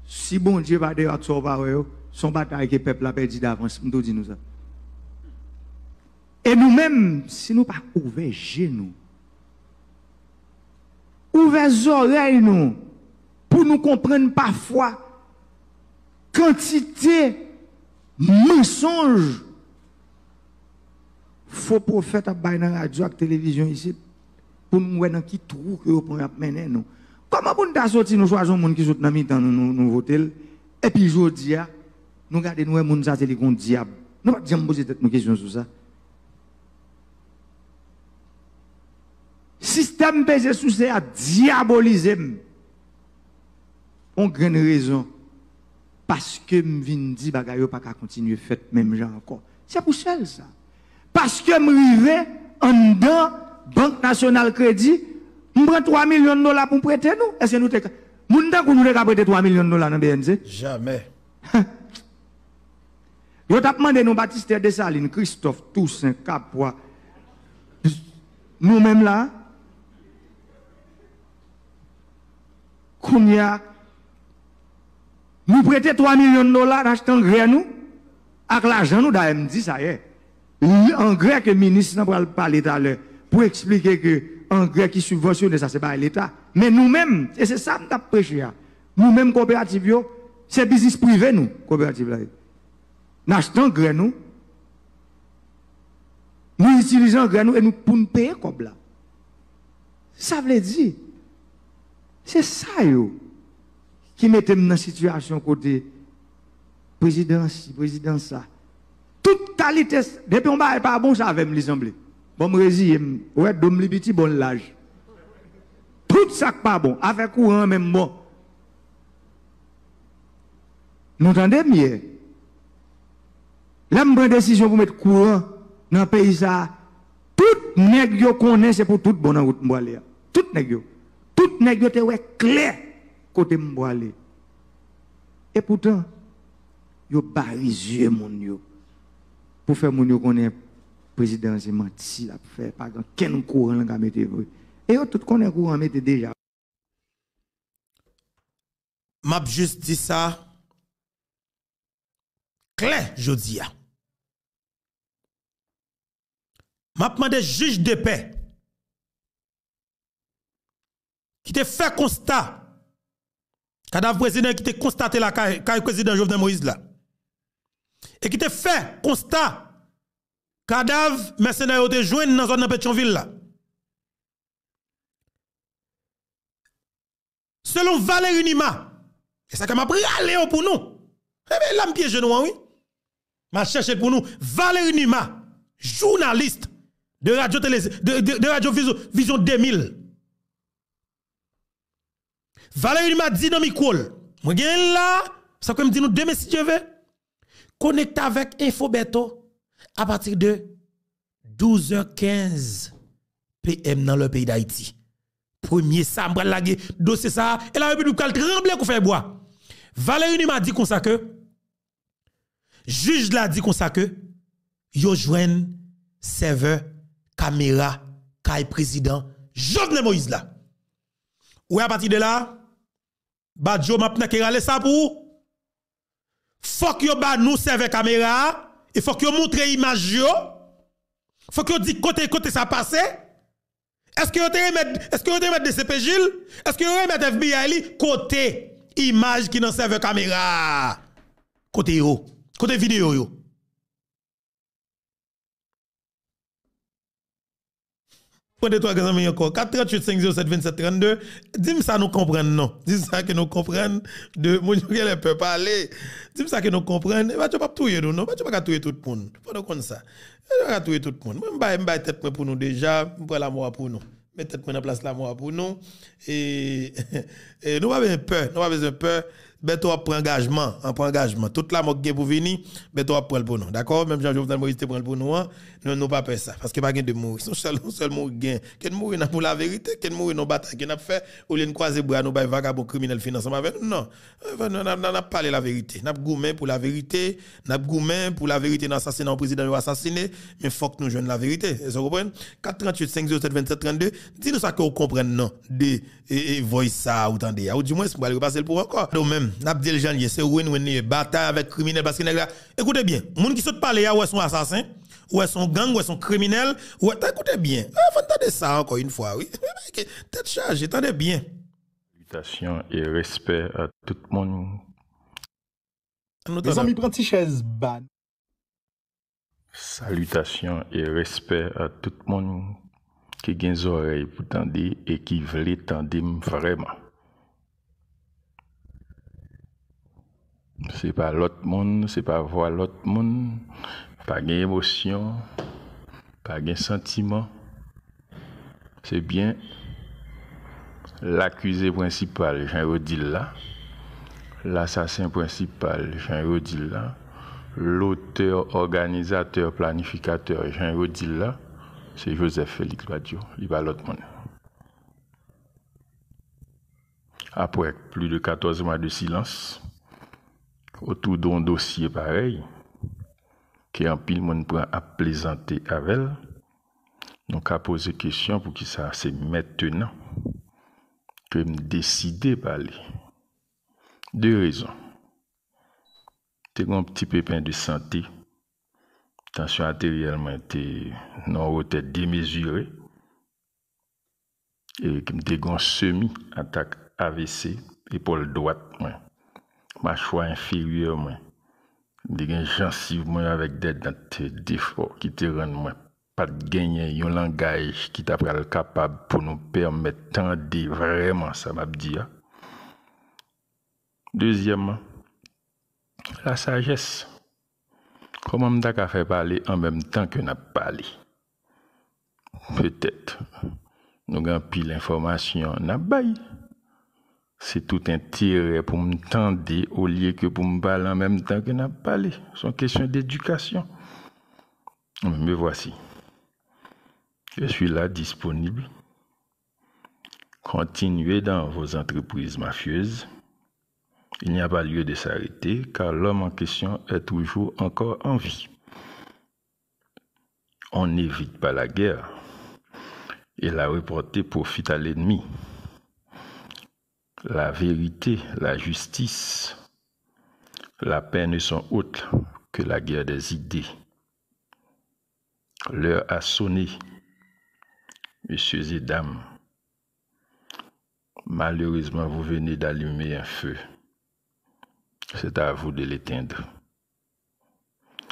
Si Bondye pa deyò ak sa w pa wè yo, se yon batay ke pèp la pèdi davans, m tou di nou sa. E nou menm, si nou pa ouvè je nou, ouvè zòrèy nou, pou nou konprann pafwa kantite mansonj fo pwofèt ap bay nan radyo ak televizyon isit, pou nou wè nan ki twou ke yo pran y ap mennen nou. Kòman pou n ta soti, nou chwazi yon moun ki sot nan mitan nou, nou, nou vote l, epi jodi a, nou gade, nou wè moun sa se li k yon dyab. Nou pa t janm poze tèt nou kesyon sou sa. Sistèm peze souse a dyabolize m. On grenn rezon. Paske m vin di bagay yo pa ka kontinye fèt menm jan ankò. Se pou sèl sa. Paske m rive anndan Bank Nasyonal Kredi, m pran twa milyon dola pou m prete nou. Èske nou te ka, moun tankou nou te ka prete twa milyon dola nan B N C? Jamè. Yo t ap mande nou Batistè, Desalin, Kristòf, Tousen, Kapwa. Nou menm la, kounye a, nou prete twa milyon dola, n achte angrè nou, ak lajan nou, dayè m di sa yè. Angrè ke minis lan pral pale talè pou eksplike ke angrè ki sibvansyone, sa se bagay Leta. Men nou menm, e se sa m t ap preche a, nou menm koperativ yo, se biznis prive nou, koperativ la ye. N achte angrè nou, nou itilize angrè nou e nou pou n peye kòb la. Sa vle di, se sa yo ki mete m nan sitiyasyon kote prezidan si, prezidan sa. Tout kalite, depi yon bagay pa bon, se avè m li sanble. Bon, m reziye m. Ou wè, do m li piti, bon, l laj. Tout sa k pa bon, afè kouran an menm bon. Nou tande m ye. Lè m pran desizyon pou met kouran nan peyi sa a, tout nèg yo konnen se pou tout bon nan wout m prale a. Tout nèg yo. Tout nèg yo te wè klè kote m prale. E poutan, yo bari zye moun yo pou fè moun yo konnen prezidan an se manti l ap fè, pa gen kenn kouran l ka mete vre. E yo tout konnen kouran mete deja. M ap jis di sa klè jodi a. M ap mande jij de pè ki te fè konsta kadav prezidan ki te konstate la kay, kay prezidan Jovenel Moïse la, e ki te fè konsta kadav mèsenè yo te jwenn nan zòn nan Petyonvil la. Selon Valery Numa, e sa ke m ap rale yo pou nou. Ebyen, la m pyeje nou an, wi. M al chèche l pou nou. Valery Numa, jounalis de radyo tele, de, de, de radyo Vizyon, Vizyon de mil. Valery Numa di nan mikwo l, mwen genyen l la, sa ke m di nou demen si Dye ve, konekte avèk Info Bertho apati de douz è kenz P M nan lè peyi Dayiti. Premye sa, m pral lage dosye sa a, e Larepiblik pral tranble kou fèy bwa. Valery Numa di konsa ke, jij la di konsa ke, yo jwenn sèvè kamera kay prezidan Jovenel Moïse la. Ou wè, apati de la, Badio, m ap nèk e rale sa pou ou. Fòk yo ba nou sèvè kamera a, e fòk yo montre imaj yo. Fòk yo di kote, kote sa pase. Èske yo te remèt, èske yo te remèt D C P J l? Èske yo remèt F B I li? Kote imaj ki nan sèvè kamera a? Kote yo? Kote videyo yo? Mwen de twa granzanmi ankò. Kat trant uit senk zewo sèt vennsèt trannde. Di m sa nou konprann non. Di m sa ke nou konprann de moun yo genlè pè pale. Di m sa ke nou konprann. E Badjo p ap touye nou non. Badjo pa ka touye tout moun. Fò nou konn sa. Badjo pa ka touye tout moun. Mwen m bay, m bay tèt mwen pou nou deja. M pran lamò a pou nou. Met tèt mwen nan plas lamò a pou nou. E, e nou pa bezwen pè, nou pa bezwen pè. Bèto ap pran angajman, an pran angajman. Tout lamò ki gen pou vini, Bèto ap pran l pou nou. Dakò? Menm jan Jovenel Moïse te pran l pou nou an, nou, nou pa pè sa. Paske pa gen de mouri. Se yon sèl, yon sèl mouri gen. Ke n mouri nan pou laverite, ke n mouri nan batay ke n ap fè, olye n kwaze bra nou bay vagabon kriminèl fin ansanm avè nou. Non. N ap, n ap, n ap pale laverite. N ap goumen pou laverite. N ap goumen pou laverite nan asasina yon prezidan yo asasine, men fòk nou jwenn laverite. Èske w konprann? Kat trant uit senk zewo sèt vennsèt trannde, di nou sa ke w konprann non de e, e, voice sa a ou tande a. Ou di mwens, m pral repase l pou w ankò. Ou menm, n ap di l jan l ye, se win-win li ye. Batay avèk kriminèl, paske nèg la, ekoute byen, moun ki sot pale a, ou wè se yon asasen, ou wè se yon gang, ou wè se yon kriminèl, ou wè, ta ekoute byen. Ah, fò n tande sa ankò yon fwa, wi. Tèt chaje, tande byen. Salutations et respect à tout le monde. Ann nou tande. Mezanmi, pran ti chèz ba. Salutations et respect à tout moun ki gen zòrèy pou tande e ki vle tande m vrèman. Se pa lòt moun, se pa vwa lòt moun, pa gen emosyon, pa gen santiman. Se byen lakize prensipal, jan yo di l la, lasasen prensipal, jan yo di l la, lotè, òganizatè, planifikatè, jan yo di l la, se Joseph Félix Badio, li pa lòt moun. Après plus de quatorze mois de silence autour d'un dossier pareil, ke anpil moun pran ap plezante avè l, nou ka poze kesyon poukisa se mentnan ke m deside pale. De rezon. Te gen yon ti pepen de sante, tansyon ateryèl mwen te nan yon wotè demezire, e m te gen yon semi atak A V C, epòl dwat mwen, machwa enferyè mwen, m te gen jansiv mwen avèk dè dan te defò ki te rann mwen pa t genyen yon langaj ki ta pral kapab pou nou pèmèt tande vrèman sa m ap di a. Dezyèmman, lasajès. Kòman m ta ka fè pale an menm tan ke n ap pale? Petèt, nou gen anpil enfòmasyon n ap bay. Se tout enterè pou m tande olye ke pou m pale an menm tan ke n ap pale. Se yon kesyon dedikasyon. Me voici. Je suis là, disponible. Continuez dans vos entreprises mafieuses. Il n'y a pas lieu de s'arrêter, car l'homme en question est toujours encore en vie. On n'évite pas la guerre, et la reporter profite à l'ennemi. La vérité, la justice, la paix ne sont autres que la guerre des idées. L'heure a sonné, messieurs et dames. Malheureusement, vous venez d'allumer un feu. C'est à vous de l'éteindre.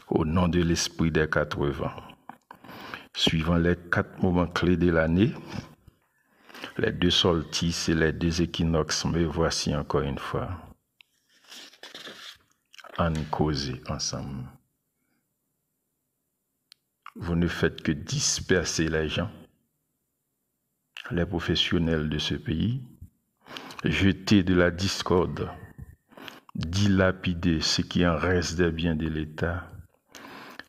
Au nom de l'esprit des quatre vents, suivant les quatre moments clés de l'année, les deux solstices et les deux équinoxes, me voici encore une fois. Ann koze ansanm. Vous ne faites que disperser les gens, les professionnels de ce pays, jeter de la discorde, dilapider ce qui en reste des biens de l'État,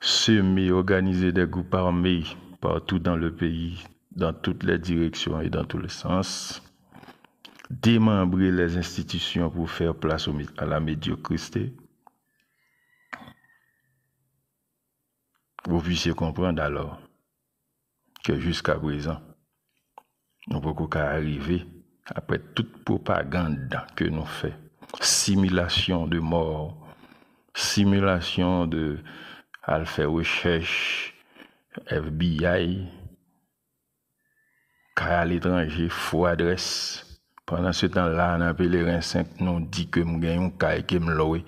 semer, organiser des groupes armés partout dans le pays, dans toutes les directions et dans tous les sens, démembrer les institutions pour faire place au mé-, à la médiocrité. Vous puissiez comprendre alors que jusqu'à présent, nou poko ka rive, apre tout pwopagand ke nou fè, similasyon de mò, similasyon de al fè rechèch, F B I, kay aletranje, fo adrès. Pandan se tan la, nan Pelerin senk, nou di ke m gen yon kay ke m lwe.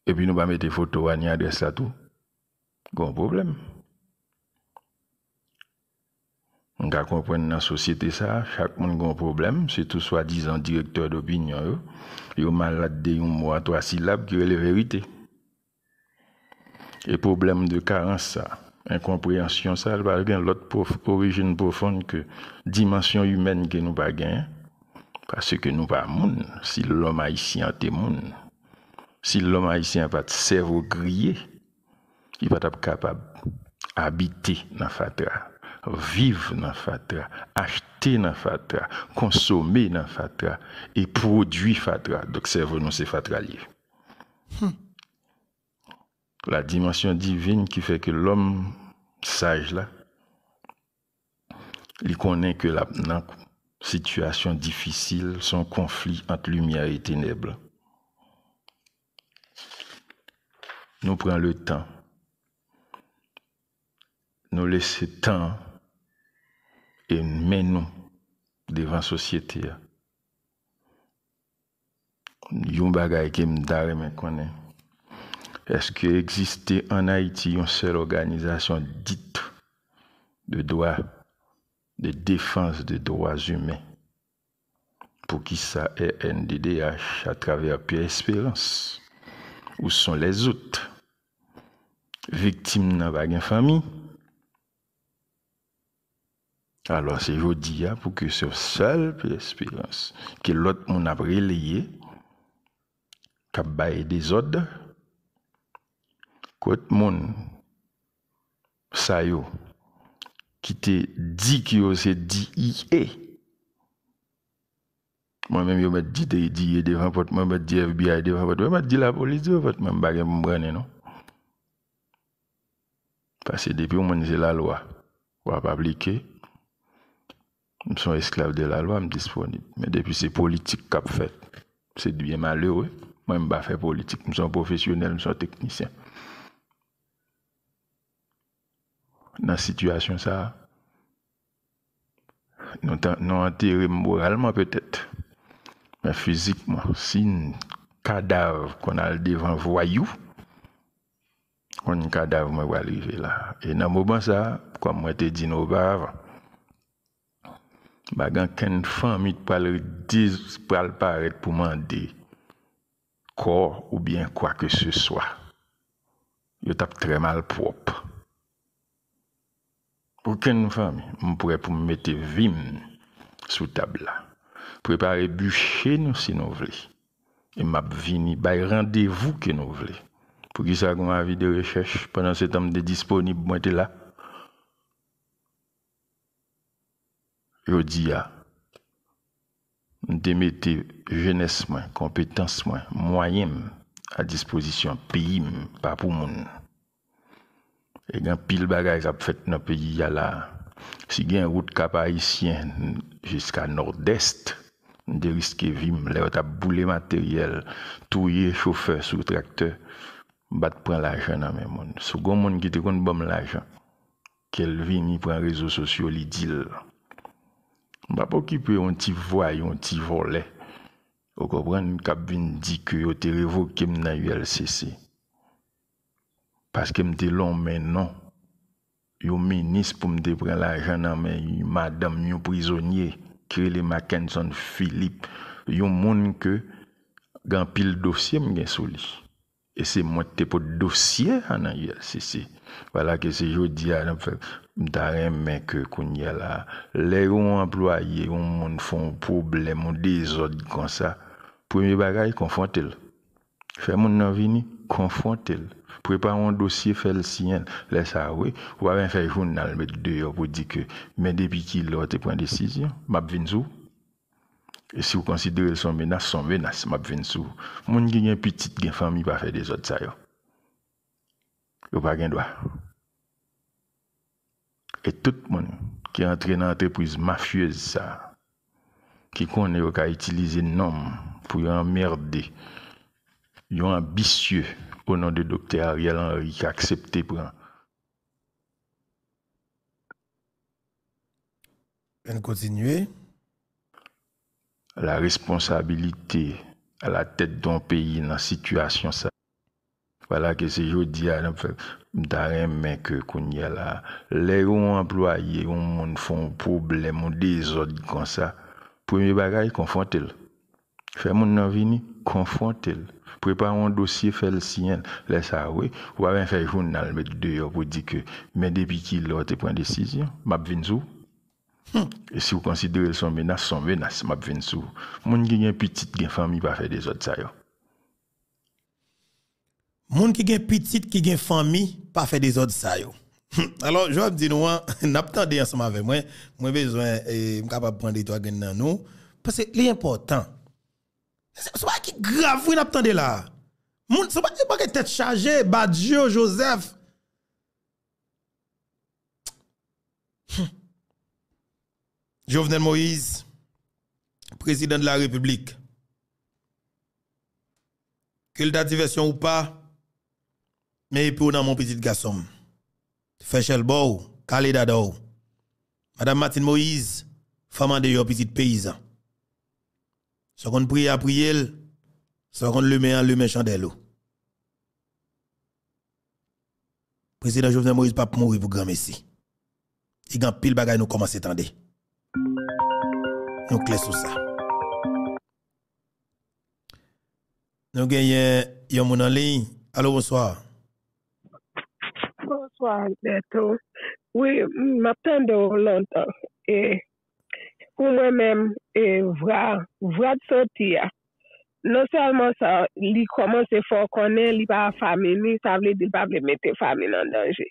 Epi nou pa mete foto a ni adrès la tou. Gon pwoblèm. M ka konprann nan sosyete sa a, chak moun gen yon pwoblèm, sitou swadizan direktè dopinyon yo, yo malad de yon mo a twa silab ki rele verite. E pwoblèm de karans sa, enkonpreyansyon sa, li pa gen lòt pwof-, orijin pwofonn ke dimansyon imèn ke nou pa genyen, paske nou pa moun. Si lòm ayisyen an te moun, si lòm ayisyen an pa t sèvo griye, li pa t ap kapab abite nan fatra, viv nan fatra, achte nan fatra, konsome nan fatra, e pwodui fatra. Donk, sèvo nou se fatra l ye. La dimansyon divin ki fè ke lòm saj la, li konnen ke l ap nan sitiyasyon difisil, se yon konfli ant limyè e tenèb. Nou pran le tan. Nou lese tan e men nou devan sosyete a. Yon bagay ke m ta renmen konnen, èske egziste ann Ayiti yon sèl òganizasyon dit de dwa, de defans de dwa imen? Poukisa R N D D H, atravè Pierre Espérance, où sont les autres? Viktim nan pa gen fanmi. Alò, se jodi a pou ke se sèl Pierre Espérance ke lòt moun ap releye, k ap bay dezòd. Kot moun sa yo ki te di ke yo se D E A? Mwen menm, yo mèt di D E A devan pòt mwen, yo mèt di F B I devan pòt mwen, yo mèt di lapolis devan pòt mwen, m pa gen pou m brannen non. Paske depi yon moun se lalwa, w ap aplike. M se yon esklav de lalwa, m disponib. Men depi se politik k ap fèt, se byen malere. Mwen, m pa fè politik, m se yon pwofesyonèl, m se yon teknisyen. Nan sitiyasyon sa a, nou ta, nou antere m moralman petèt, men fizikman, si n kadav konn al devan vwayou, konn kadav mwen pral rive la. E nan moman sa a, kòm mwen te di nou oparavan, m pa gen okenn fanmi k pral, pral parèt pou mande kò oubyen kwa ke se swa. Yo t ap trè malpwòp. Okenn fanmi, m prè pou m mete vi m sou tab la. Prepare biche nou si nou vle. E m ap vini bay randevou ke nou vle. Poukisa gen yon avi de rechèch? Pandan se tan m te disponib, mwen te la. Jodi a, m te mete jenès mwen, konpetans mwen, mwayen m a dispozisyon peyi m, pa pou moun. E gen anpil bagay k ap fèt nan peyi a la. Si gen wout Kap Ayisyen jiska Nòdès, m te riske vi m lè yo t ap boule materyèl, touye chofè sou traktè, m pa t pran lajan nan men moun. Si w gen yon moun ki te konn ban m lajan, ke l vini pran rezo sosyo, li di l. M p ap okipe yon ti vwayou, yon ti vòlè, ou konprann, k ap vin di ke yo te revoke m nan U L C C. Paske m te lonmen non yon minis pou m te pran lajan nan men yon madanm, yon prizonye ki rele Mackenson Philippe, yon moun ke gen anpil dosye m gen sou li. E se mwen ki te pot dosye a nan U L C C. Vwala ke se jodi a n ap fè. M ta renmen ke kounye a la, lè yon anplwaye, yon moun fè yon pwoblèm, yon dezòd konsa, premye bagay, konfwonte l. Fè moun nan vini, konfwonte l. Prepare yon dosye, fè l siyen l. Lè sa a, wi, ou pa bezwen fè jounal met deyò pou di ke, men depi kilè w te pran desizyon, m ap vin sou ou. E si w konsidere l se yon menas, se yon menas, m ap vin sou ou. Moun ki gen pitit, gen fanmi, pa fè dezòd sa yo. Yo pa gen dwa. E tout moun ki antre nan antrepriz mafyez sa a, ki konnen yo ka itilize non m pou yo anmède yon anbisye o non de Doktè Ariel Henry ki aksepte pran Ann kontinye. La responsabilité à la tête d'un pays nan sitiyasyon sa. Vwala ke se jodi a n ap fè. M ta renmen ke kounye a la, lè yon anplwaye, yon moun fè yon pwoblèm, yon dezòd konsa, premye bagay, konfwonte l. Fè moun nan vini, konfwonte l. Prepare yon dosye, fè l siyen l. Lè sa a, wi, ou pa bezwen fè jounal met deyò pou di ke, men depi kilè w te pran desizyon, m ap vin sou ou. E si w konsidere l se yon menas, se yon menas, m ap vin sou ou. Moun ki gen pitit, gen fanmi, pa fè dezòd sa yo. Moun ki gen pitit, ki gen fanmi, pa fè dezòd sa yo. Alò, jan m di nou an, n ap tande ansanm avè mwen. Mwen bezwen, e, m kapab pran de twa grenn nan nou. Paske li enpòtan. Se, se yon bagay ki grav, wi, n ap tande la. Moun, se yon bagay, bagay tèt chaje, Badio, Joseph. Hmm. Jovenel Moïse, président de la République. Ke l ta divèsyon ou pa, men epi w nan men w pitit gason m. Fè chèlbò w, kale dada w. Madam Martine Moïse, fanm andeyò pitit peyizan. Si w konn priye a, priye l. Si w konn limen an, limen chandèl ou. Prezidan Jovenel Moïse p ap mouri pou granmesi. Li gen anpil bagay nou kòmanse tande. Nou klè sou sa. Nou genyen yon moun an liy. Alo, bonswa. Bonswa, Alberto. Wi, m ap tande w lontan. E, pou mwen menm, e, vra, vra t soti a. Non sèlman sa, li kòmanse fè w konnen li pa fanmi li, sa vle di l pa vle mete fanmi l an danje.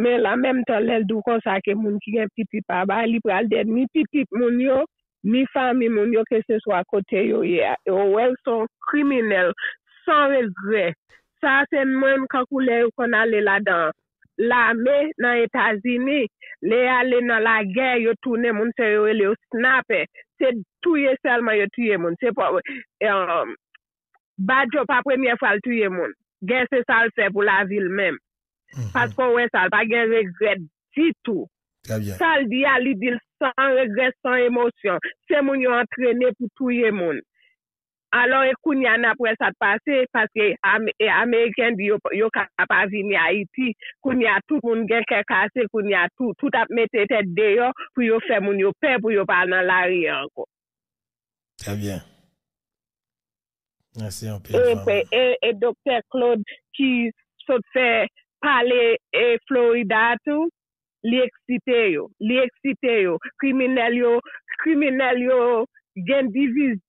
Men la menm tan, lè l di w konsa ke moun ki gen pitit pa bay, li pral dèyè ni pitit moun yo, ni fanmi moun yo, keseswa kote yo ye a. E w wè l se yon kriminèl san regrè. Sa se menm kankou lè yo konn ale ladan lame nan Etazini. Lè y ale nan lagè, yo tounen moun sa yo, rele yo snapè. Se touye sèlman yo touye moun. Se pa, um, Badio pa premye fwa l touye moun. Gen se sa l fè pou lavi l menm. Mhm. Paske w wè sa, l pa gen regrè ditou. Trè byen. Sa l di a, li di l san regrè, san emosyon. Se moun yo antrene pou touye moun. Alò, e kounye a n ap wè sa k pase, paske Am-, e Ameriken di yo, yo ka pa vini Ayiti. Kounye a, tout moun gen kè kase, kounye a, tout, tout ap mete tèt deyò pou yo fè moun yo pè, pou yo pa al nan lari a ankò. Trè byen. Mèsi anpil, e, fanmi. E, e Doktè Claude ki sot fè pale, e, Florida a tou, li eksite yo. Li eksite yo. Kriminèl yo, kriminèl yo gen divizyon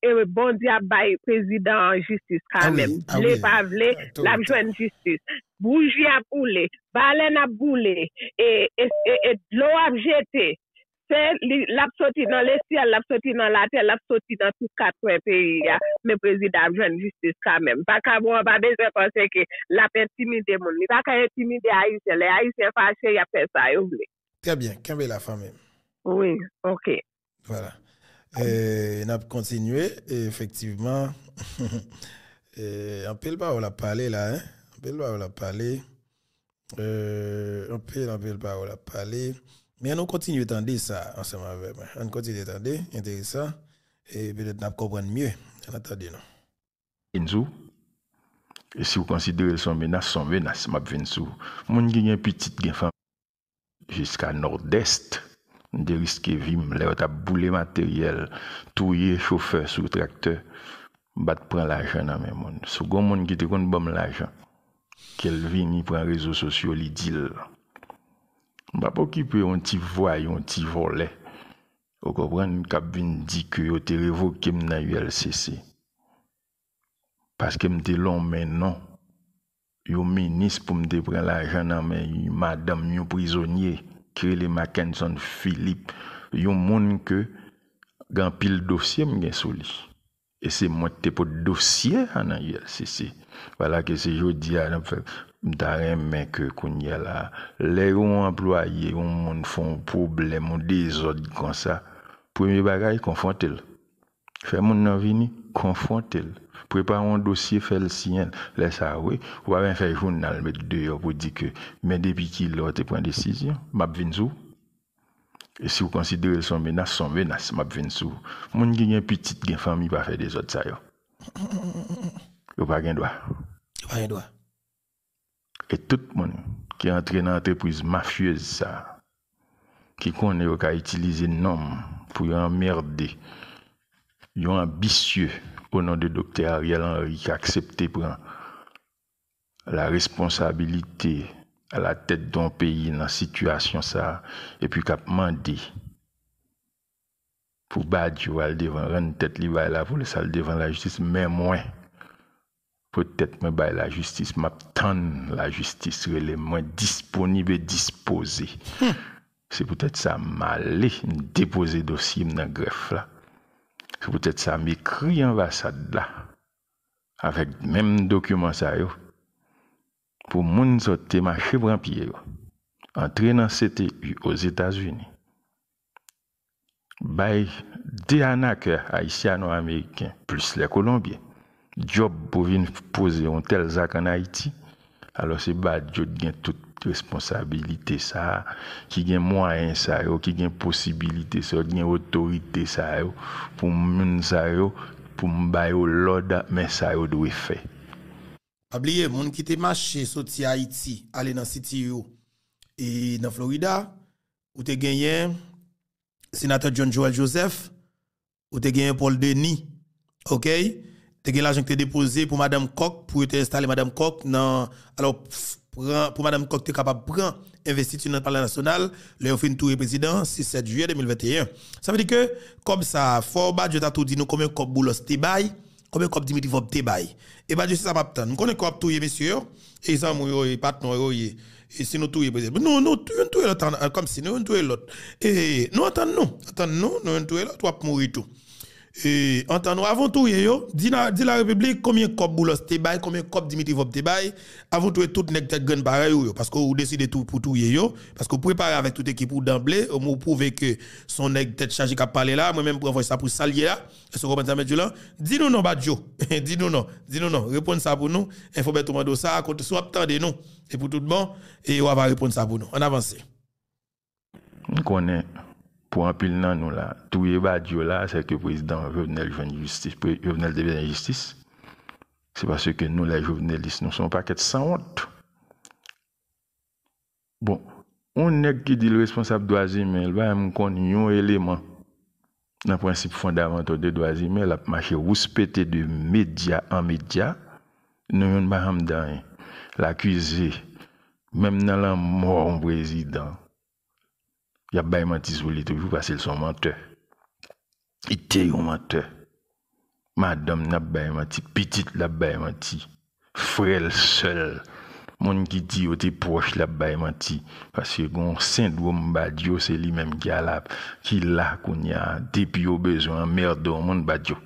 e Bondye ap bay prezidan an jistis kanmenm. Vle pa vle, l ap jwenn jistis. Bouji ap boule, balèn ap boule, e, e, e, e dlo ap jete. Se li, l ap soti nan lesyèl, l ap soti nan latè, l ap soti nan tout kat kwen peyi a, men prezidan ap jwenn jistis kanmenm. Vakabon an pa bezwen panse ke l ap entimide moun. Li pa ka entimide Ayisyen. Lè Ayisyen fache, y ap fè sa yo vle. Trè byen. Kenbe la, fanmi m. Wi, oke. Vwala. E, n ap kontinye, e, efektivman. E, anpil pawòl ap pale la, en. Anpil pawòl ap pale. Euh, anpil, anpil pawòl ap pale. Men ann nou kontinye tande sa ansanm avè mwen. Ann kontinye tande, enteresan. E petèt n ap konprann mye. Ann tande non. Vin sou. E si w konsidere l se yon menas, se yon menas, m ap vin sou. Moun ki gen pitit, gen fanmi, jiska Nòdès, m te riske vi m lè yo t ap boule materyèl, touye chofè sou traktè. M pa t pran lajan nan men moun. Si w gen yon moun ki te konn ban m lajan, ke l vini pran rezo sosyo, li di l. M p ap okipe yon ti vwayou, yon ti vòlè, ou konprann, k ap vin di ke yo te revoke m nan U L C C. Paske m te lonmen non yon minis pou m te pran lajan nan men yon madanm, yon prizonye ki rele Mackenson Philippe, yon moun ke gen anpil dosye m gen sou li. E se mwen ki te pot dosye a nan U L C C. Vwala ke se jodi a n ap fè. M ta renmen ke kounye a la, lè yon anplwaye, yon moun fè yon pwoblèm, yon dezòd konsa, premye bagay, konfwonte l. Fè moun nan vini, konfwonte l. Prepare yon dosye, fè l siyen l. Lè sa a, wi, ou pa bezwen fè jounal met deyò pou di ke, men depi kilè w te pran desizyon, m ap vin sou ou. E si w konsidere l se yon menas, se yon menas, m ap vin sou ou. Moun ki gen pitit, gen fanmi, pa fè dezòd sa yo. Yo pa gen dwa. Yo Anyen dwa. E tout moun ki antre nan antrepriz mafyez sa, ki konnen yo ka itilize non m pou yo anmède yon anbisye o non de Doktè Ariel Henry ki aksepte pran la responsabilite a la tèt de yon peyi nan sitiyasyon sa, epi k ap mande pou Badio al devan, rann tèt li bay lapolis, al devan lajistis, men mwen, poutèt mwen bay lajistis, m ap tann lajistis rele m, mwen disponib e dispoze. Se poutèt sa m ale, m depoze dosye m nan grèf la. Se poutèt sa m ekri anbasad la avèk menm dokiman sa yo pou moun sa yo te mache pran pye yo, antre nan C T U Ozetazini, bay de anakè ayisyano-ameriken, plis lè kolonbyen, djòb pou vin poze yon tèl zak ann Ayiti, alò se Badio ki gen tout responsabilite sa a, ki gen mwayen sa yo, ki gen posibilite sa yo, ki gen otorite sa yo pou moun sa yo, pou m ba yo lòd, men sa yo dwe fè. Pa bliye, moun ki te mache soti Ayiti ale nan C T U e nan Florida, ou te genyen Senatè John Joël Joseph, ou te genyen Paul Denis, oke? Te gen lajan ki te depoze pou Madanm Kòk, pou yo te enstale Madanm Kòk nan, alò, pran, pou Madanm Kòk te kapab pran envestiti nan Palè Nasyonal, lè yo fin touye prezidan, sis sèt jiyè de mil venteyen. Sa vle di ke kòb sa, fò Badio ta tou di nou konbyen kòb Boulos te bay, konbyen kòb Dimitri Vorbe te bay. E Badio se sa m ap tann. M konnen ke w ap touye mesye yo, e zanmi w yo, e patnè w yo ye. E si nou touye prezidan. Nou, nou, youn touye lòt, an- an- kòmsi nou youn touye lòt. E nou antann nou, antann nou, nou youn touye lòt, w ap mouri tou. E antann nou, avan w touye yo, di la, di larepiblik konbyen kòb Boulos te bay, konbyen kòb Dimitri Vorbe te bay, avan w touye tout nèg tèt grenn parèy ou yo. Paske ou deside tou pou touye yo, paske ou prepare avèk tout ekip ou danble, ou pwouve ke se yon nèg tèt chaje k ap pale la, mwen menm pran vòy sa pou sa l ye la. Èske w konprann sa m ap di w la? Di nou non, Badio. Di nou non. Di nou non. Reponn sa pou nou. Enfo Bèto mande w sa, kote si w ap tande nou, e pou tout bon, e w ava reponn sa pou nou. Ann avanse. M konnen pou anpil nan nou la, touye Badio la, se ke prezidan Jovenel jwenn jistis, pre- Jovenel te bezwen jistis. Se paske nou, lè jovenelis, nou se yon pakèt sanwont. Bon, yon nèg ki di l responsab dwa imen, l pa menm konn yon eleman nan prensip fondamantal de dwa imen, l ap mache wouspete de medya an medya, nou youn pa janm di anyen. L akize, menm nan lanmò yon prezidan, y ap bay manti sou li toujou, paske l se yon mantè. Li te yon mantè. Madanm n ap bay manti, pitit l ap bay manti, frè l, sè l, moun ki di yo te pwòch l ap bay manti. Paske gen yon sendwòm Badio, se li menm ki ala, ki la kounye a. Depi yo bezwen anmède yon moun, Badio.